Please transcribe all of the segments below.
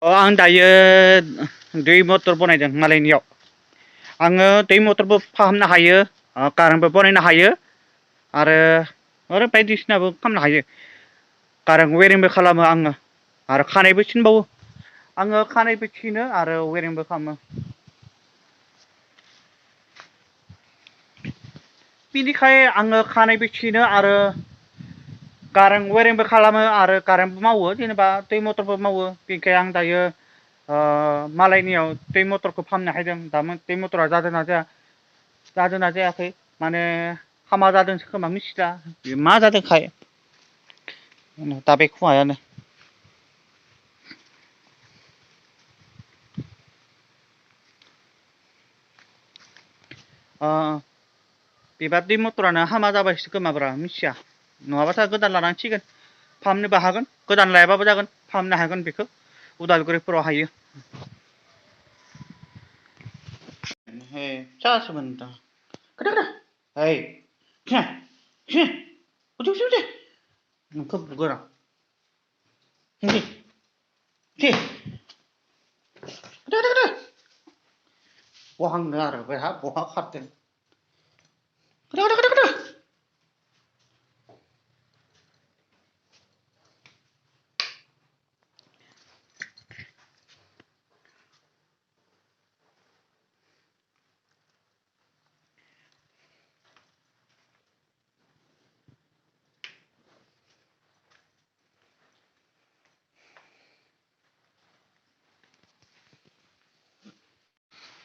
आं दायो दै मटर बनायदों मालायनियाव। आङो दै मटरबो फाहामनो हायो, कारेन्टबो बनायनो हायो आरो बायदिसिनाबो खालामनो हायो। कारेन्ट वेरिंबो खालामो आङो आरो खानायबो सिनबावो। आङो खानायबो सिनो आरो वेरिंबो खालामो। बिनिखाय आङो खानायबो सिनो आरो कारेन्ट वेरिंबो खालामो आरो कारेन्टबो मावो, जेनेबा दै मटरबो मावो। बेनिखाय आं दायो मालायनियाव दै मटरखौ फाहामनो हायदों। दा दै मटरा जादोंना जायाखै माने हामा जादोंसो खोमा, मिथिला मा जादोंखाय दा बे खुवायानो। बिबार दै मटरानो हामा जाबायसो खोमाब्रा, मिथिया। नङाबाथ' गोदान लानांसिगोन, फाहामनोबो हागोन। गोदान लायाबाबो जागोन, फाहामनो हागोन बेखौ उदालगुरिफोराव हायो। फिसासोमोन दा नोंखौ बुगोन आं। बहांनो आरो बेहा बहा खारदों।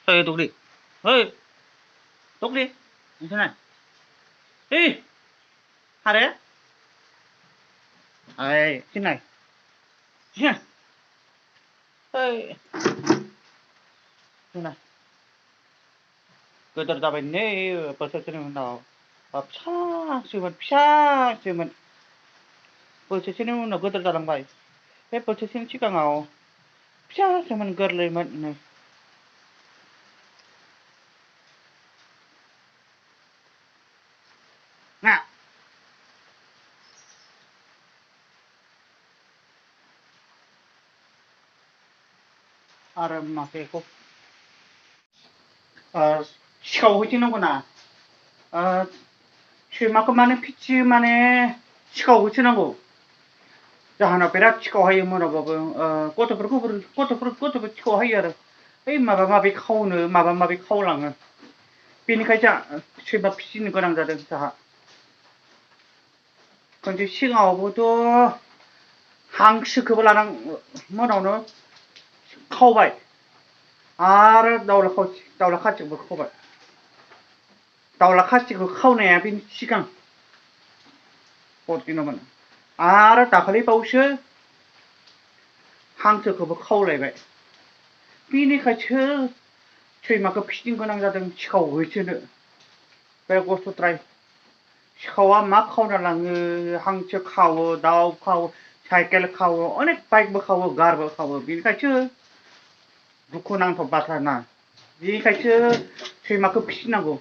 Dogli, Dogli, 괜찮아. 하래? 아이, 신나이. 신나. 신나. गोदोर जाबाय नै बोसोरसेनि उनाव फिसासोमोन बोसोरसेनि उनाव गोदोर जालांबाय। बे बोसोरसेनि सिगाङाव फिसासोमोन, गोरलैमोन नै। ना आरो मासेखौ सिखाव होथिनांगौ ना। सैमाखौ माने फिसियो माने सिखाव होसोनांगौ। जाहोनाव बिराद सिखाव हायो मोनाबाबो। गथ'फोर सिखाव हायो आरो बै माबा माबि खावनो माबा माबि खावलाङो। बेनिखायसो सैमा फिसिनो गोनां जादों जोंहा। खनसे सिगाङावबोथ' हांसोखौबो लानां मोनावनो खावबाय आरो दाउला खासिखौबो खावबाय। दाउला खासिखौ खावनाया बेनि सिगां हरदिनमोन आरो दाखालि बावैसो हांसोखौबो खावलायबाय। बेनिखायसो सैमाखौ फिसिनो गोनां जादों, सिखाव होसोनो। बे गस्थ'द्राय सिखावा मा खावना लाङो, हांसो खावो, दाउ खावो, साइकेल खावो, अनेक बाइकबो खावो, गारबो खावो। बेनिखायसो दुखुनांथाव बाथ्रा ना। बेनिखायसो सैमाखौ फिसिनांगौ।